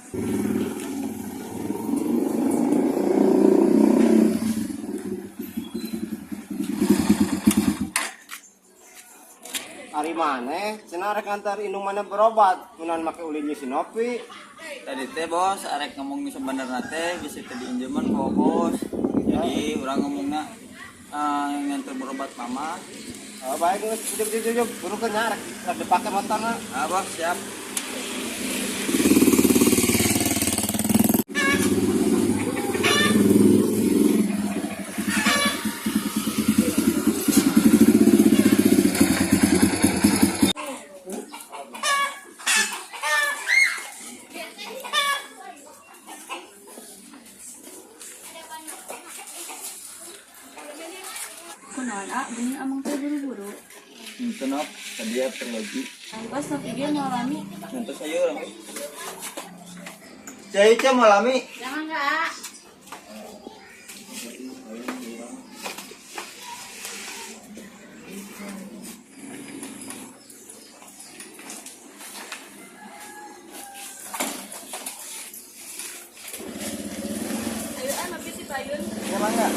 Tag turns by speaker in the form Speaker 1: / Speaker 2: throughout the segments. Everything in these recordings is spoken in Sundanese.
Speaker 1: Ari maneh cenah rek ngantar indung maneh berobat, kunaon make ulinnya si Nopi.
Speaker 2: Tadi teh bos, arek ngomong sebenarnya teh bisa teh diinjeman ku bos. Jadi urang ngomongna ngantar berobat mama.
Speaker 1: Oh, baik geus, ujug ujug ujug, buru ke nya rek dipake motorna.
Speaker 2: Ah bos, siap.
Speaker 3: Kunaon ah, bening amang teh buru-buru.
Speaker 2: Henteu Nop, tadi ya perlogi.
Speaker 3: Pas Nopi ge moal lami.
Speaker 2: Henteu saya urang. Cai cai moal lami.
Speaker 3: Jangan enggak. Ayo ah, Nopi si payun.
Speaker 2: Ya mangga.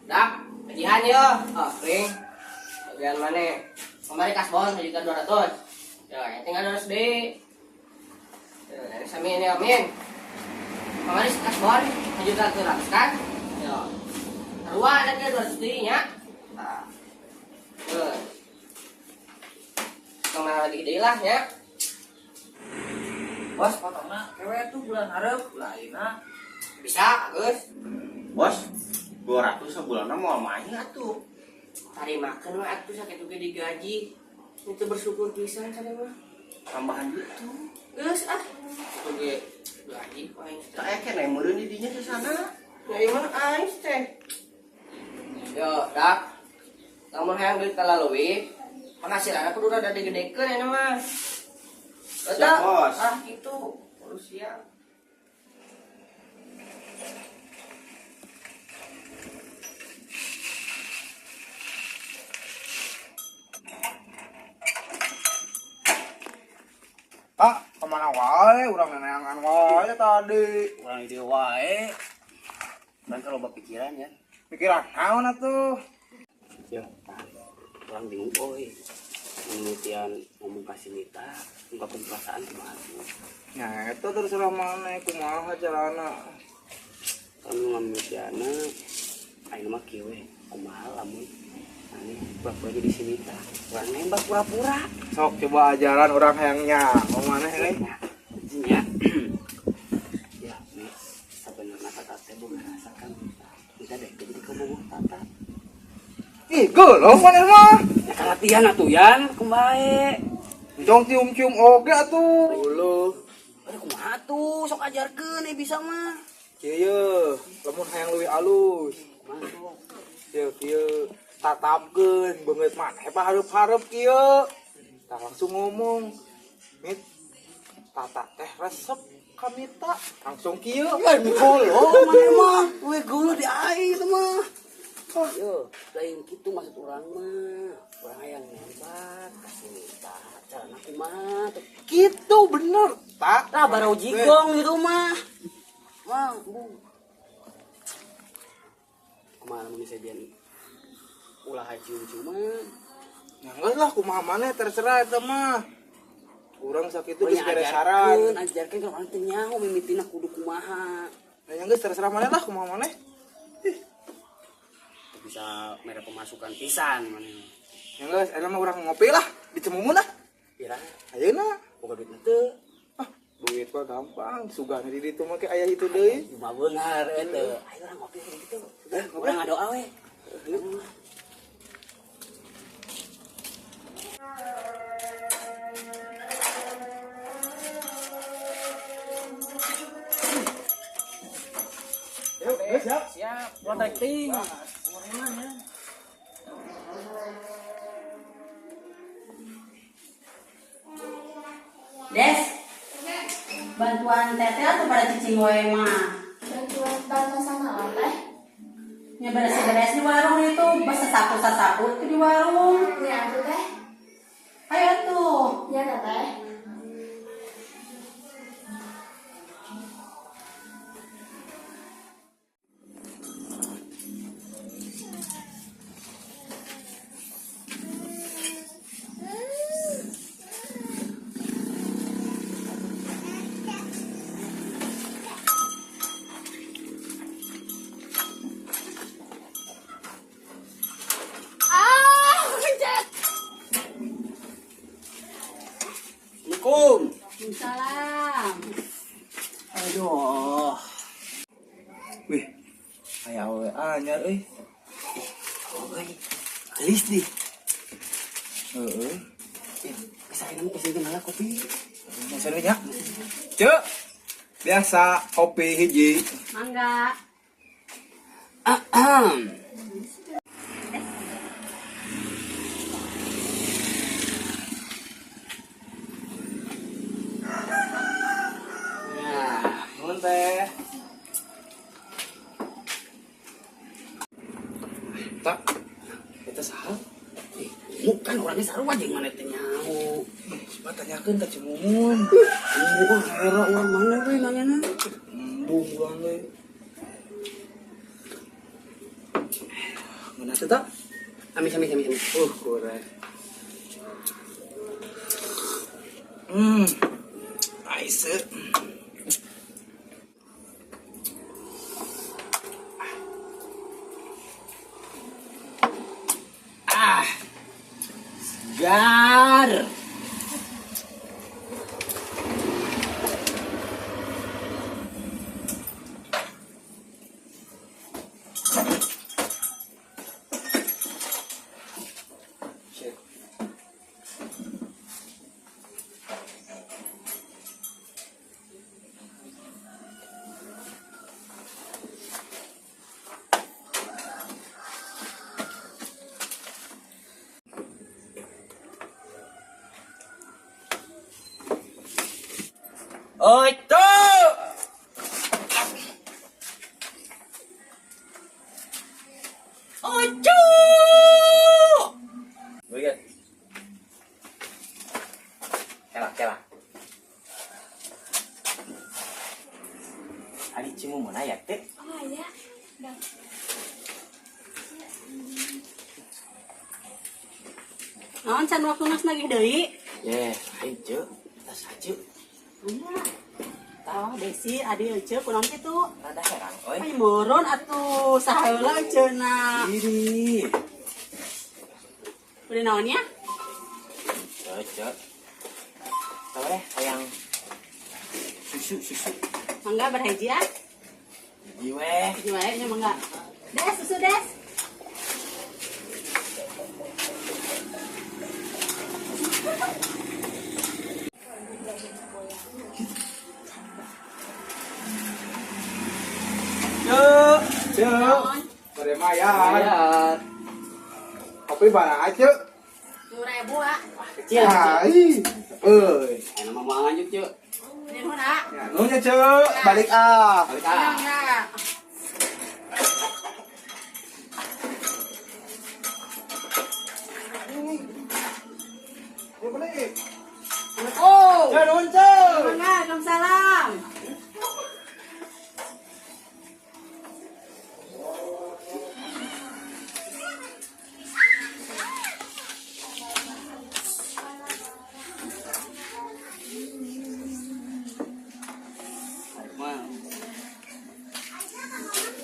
Speaker 4: Dak, gajian yo. Oh, ring. Bagian mana? Kemarin kasbon 1.200.000. Ya, yang tinggal 200 deui. Ya, dari sami ini amin. Kemarin kasbon 1.200.000 kan? Ya. Sarua ada ke 200 deui nya. Nah. Tuh. Kemarin lagi deui lah nya.
Speaker 2: Bos, potongna kewe tuh bulan hareup, lainna.
Speaker 4: Bisa, Agus.
Speaker 1: Bos, 200 sebulanna moal main atuh.
Speaker 4: Tarimakeun we atuh sakitu ge digaji. Itu bersyukur pisan tadi mah.
Speaker 1: Tambahan duit tuh.
Speaker 4: Geus ah. Itu ge gaji ku aing teh.
Speaker 1: Tak aya keneh meureun di dinya sasana.
Speaker 4: Ya ieu mah aing teh. Yo, dak. Lamun hayang duit kalaleuwih, penghasilanna kudu rada digedekeun eta mah.
Speaker 1: Siap, Bos.
Speaker 4: Ah, gitu. Kudu siap.
Speaker 5: Pak, kemana wae? Urang neneangan wae tadi.
Speaker 6: Urang di dieu wae. Urang teh loba pikiran ya.
Speaker 5: Pikiran naon atuh?
Speaker 6: Ya, urang bingung euy. Mimitian ngomong ka si Nita, ungkapkeun perasaan kumaha tuh.
Speaker 5: Nya eta terserah maneh kumaha carana.
Speaker 6: Kan nu ngamimitianna ayeuna mah kieu we, kumaha lamun aneh pura-pura jadi si Nita. Urang nembak pura-pura.
Speaker 5: Sok coba ajaran urang hayang nyaho maneh euy.
Speaker 6: Nya. Ya, nih sebenarnya Tata teh boga rasa kan Nita. Nita deh jadi kabogoh Tata.
Speaker 5: Ih, geuleuh maneh mah.
Speaker 6: Ya kan latihan atuh yan, kumaha.
Speaker 5: Jong cium-cium oge atuh. Geuleuh.
Speaker 6: Aduh kumaha tuh, sok ajarkeun bisa mah.
Speaker 5: Kieu ye, lamun hayang leuwih alus.
Speaker 6: Kumaha tuh?
Speaker 5: Kieu kieu tatapkeun beungeut maneh pahareup-hareup kieu. Tah langsung ngomong. Mit, Tata teh resep ka Mita. Langsung kieu.
Speaker 6: Ya geuleuh maneh mah. Leuwih geuleuh di aing teh mah. Yo, lain kitu maksud urang mah. Urang hayang nembak ka si Mita. Carana kumaha tuh?
Speaker 5: Kitu bener, tak.
Speaker 6: Lah barau jigong gitu mah. Mah, bu. Kumaha lamun sejen ulah cium-ciuman.
Speaker 5: Ya geus lah kumaha maneh terserah eta mah. Urang sakitu geus
Speaker 6: Pokoknya
Speaker 5: bere saran.
Speaker 6: ajarkeun, ajarkeun kalau urang teu nyaho mimitina kudu kumaha.
Speaker 5: Nah, nya geus terserah maneh lah kumaha maneh.
Speaker 6: Teu bisa mere pemasukan pisan maneh.
Speaker 5: Ya geus, eta mah urang ngopi lah di Cemumun lah.
Speaker 6: Pira?
Speaker 5: Ayeuna.
Speaker 6: Boga duit teu.
Speaker 5: Ah, duit mah gampang, sugana di ditu mah ke aya itu deui.
Speaker 6: Cuma beunghar eta. Ayo urang ngopi kayak gitu.
Speaker 5: Ngopi.
Speaker 6: Urang ngadoa we.
Speaker 5: Yuk, geus ya. Cek.
Speaker 2: Siap, protecting.
Speaker 7: Des, bantuan teteh atau pada cicing wae mah.
Speaker 3: Bantuan bantuan naon teh?
Speaker 7: Nya beres-beres di warung itu, sasapu-sasapu itu di warung.
Speaker 3: Nya atuh teh.
Speaker 7: Ayo tuh.
Speaker 3: Nya teteh.
Speaker 6: Assalamualaikum.
Speaker 7: Salam.
Speaker 5: Aduh. Wih, aya awewe anyar euy.
Speaker 6: Euy, gelis di.
Speaker 5: Heeh.
Speaker 6: Bisa ini pesen malah kopi.
Speaker 5: Mesen we nya. Cek. Biasa kopi hiji.
Speaker 7: Mangga.
Speaker 6: Ahem.
Speaker 1: Nuhun teh.
Speaker 5: Tak.
Speaker 6: Eta saha? Bukan orangnya sarua jeung maneh teh nyaho.
Speaker 5: Coba tanyakeun ka Cimumun.
Speaker 6: Wah, era urang mana we nanyana?
Speaker 5: Embung urang we. Ngeunah teh tak?
Speaker 6: Amis amis amis amis.
Speaker 5: Kurang. Aise.
Speaker 6: Ah. Segar.
Speaker 2: Oi, tuh. Ojo. Berikan. Kela, kela. Ari Cimumun aya teh.
Speaker 3: Oh aya. Dah.
Speaker 7: Naon can waktu mas nagih deui?
Speaker 6: Ye, ayo ceu. Tas aja.
Speaker 7: Tahu Desi, adi ece kunaon kitu?
Speaker 2: Rada herang euy.
Speaker 7: Ay moron atuh saheula eceuna.
Speaker 5: Iri.
Speaker 7: Beli naonnya?
Speaker 2: Ceu, ceu. Tahu deh, hayang susu, susu.
Speaker 7: Mangga berhiji ah.
Speaker 2: Hiji weh.
Speaker 7: Hiji wae nya mangga. Des, susu des.
Speaker 5: Cek. Cek. Bade mayar. Kopi bara cek.
Speaker 7: 2.000 ah.
Speaker 6: Kecil.
Speaker 5: Ai. Euy.
Speaker 6: Enak mah mau lanjut ceu.
Speaker 7: Nuhun ah.
Speaker 5: Ya, nuhun ya, Cek. Balik ah.
Speaker 6: Balik ah.
Speaker 7: Mangga.
Speaker 5: Yuk balik.
Speaker 7: Oh.
Speaker 5: Cek, nuhun, Cek.
Speaker 7: Mangga, Waalaikumsalam.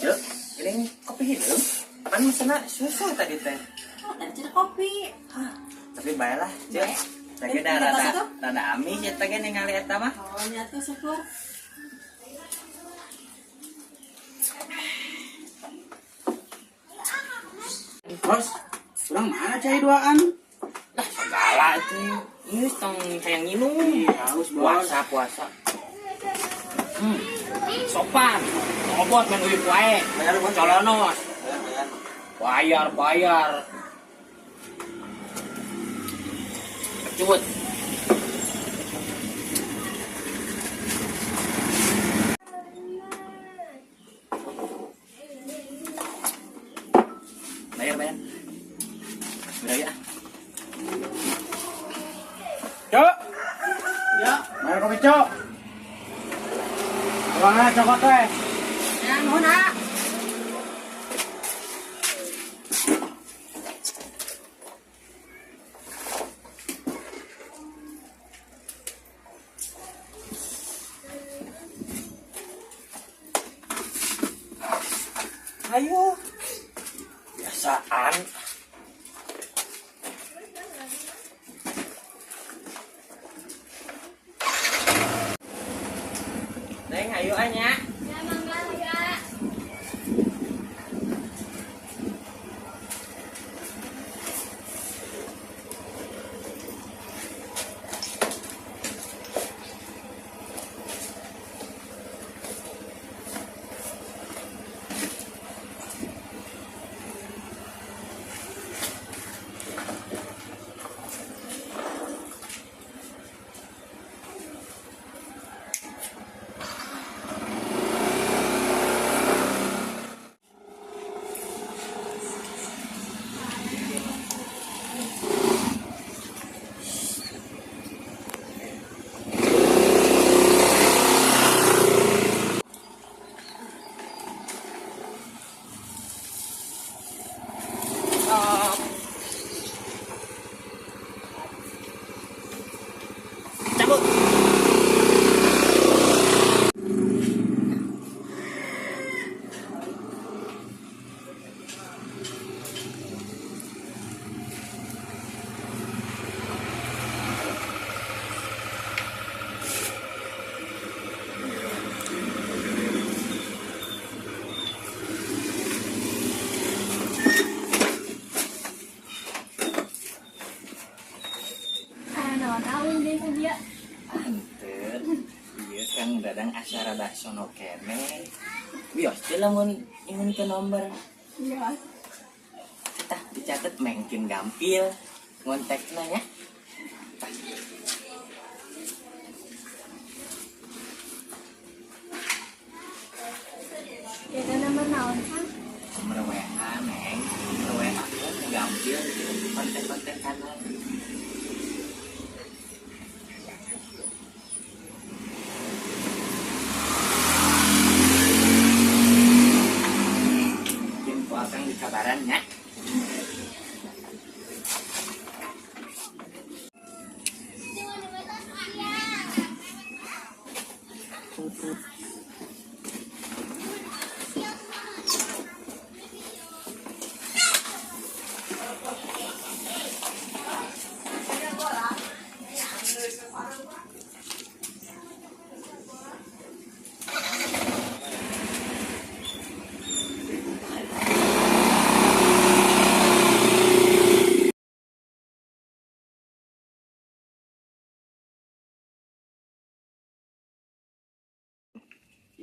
Speaker 2: Cek, ini kopi hideung. Pan mesena susu tadi teh.
Speaker 7: Oh, tadi cenah kopi.
Speaker 2: Tapi baiklah, Cek. Lagi
Speaker 7: Eh,
Speaker 2: dah
Speaker 7: ini
Speaker 2: rada
Speaker 7: tas itu?
Speaker 2: rada amis ya teh ningali eta mah.
Speaker 7: Oh, nya tuh syukur.
Speaker 6: Bos, urang mana cai duaan?
Speaker 2: Lah segala itu. Geus tong hayang nginum.
Speaker 6: Haus, Bos.
Speaker 2: Puasa, puasa.
Speaker 4: Sopan. Obot main uyup wae.
Speaker 2: Bayar, Bos.
Speaker 4: Colonos.
Speaker 2: Bayar, bayar.
Speaker 4: Bayar, bayar. Kecut.
Speaker 2: Bayar, bayar. Udah ya.
Speaker 5: Cok. Ya. Bayar kopi, Cok. Uangnya cokot teh.
Speaker 7: Ya, nuhun ah.
Speaker 5: Ayo. Biasaan.
Speaker 4: Neng, ayo anya.
Speaker 3: Ya mangga ya.
Speaker 4: Cabut.
Speaker 3: Ah, naon tahun deui ka dia.
Speaker 2: Anter. Iya Kang Dadang asa rada sono kene. Wios teh lamun nyuhun ke nomor.
Speaker 3: Iya.
Speaker 2: Tah dicatet mengkin gampil ngontekna nya. Tah.
Speaker 3: Ya kan nomor naon, Kang?
Speaker 2: Nomor WA neng, nomor WA gampil kontak-kontak kanan. Info akang di kabaran nya.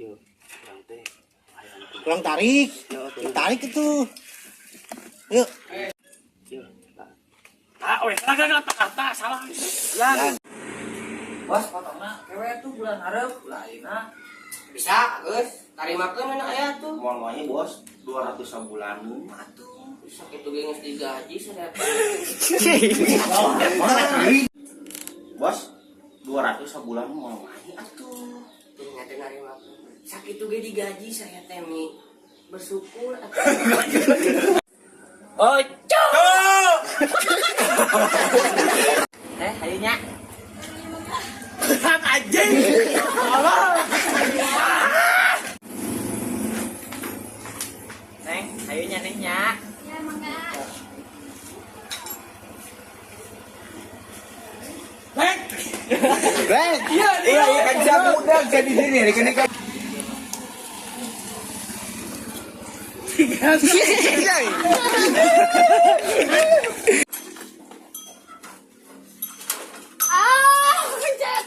Speaker 6: Yo, urang teh hayang
Speaker 1: Kurang tarik. Tarik itu. Yuk.
Speaker 6: Yo, tah.
Speaker 5: Ah, weh, salah, salah.
Speaker 1: Lan.
Speaker 2: Bos, potongna kewe tuh bulan hareup lainna.
Speaker 4: Bisa, geus. Tarimakeun mana aya tuh.
Speaker 1: Moal-moalnya bos 200 sabulan
Speaker 4: Atuh, bisa kitu ge geus digaji sadaya.
Speaker 1: Bos 200 sabulan moal main
Speaker 4: Atuh, tuh nyate narimakeun. Sakitu ge digaji saya teh mi. Bersyukur atuh.
Speaker 2: Oh, cok. Teh, hayu nya.
Speaker 5: Anjing.
Speaker 2: Neng, hayu nya neng nya.
Speaker 3: Ya mangga.
Speaker 5: Bek. Iya, iya, kan bisa muda bisa di sini, kan kan.
Speaker 3: Ah, pencet.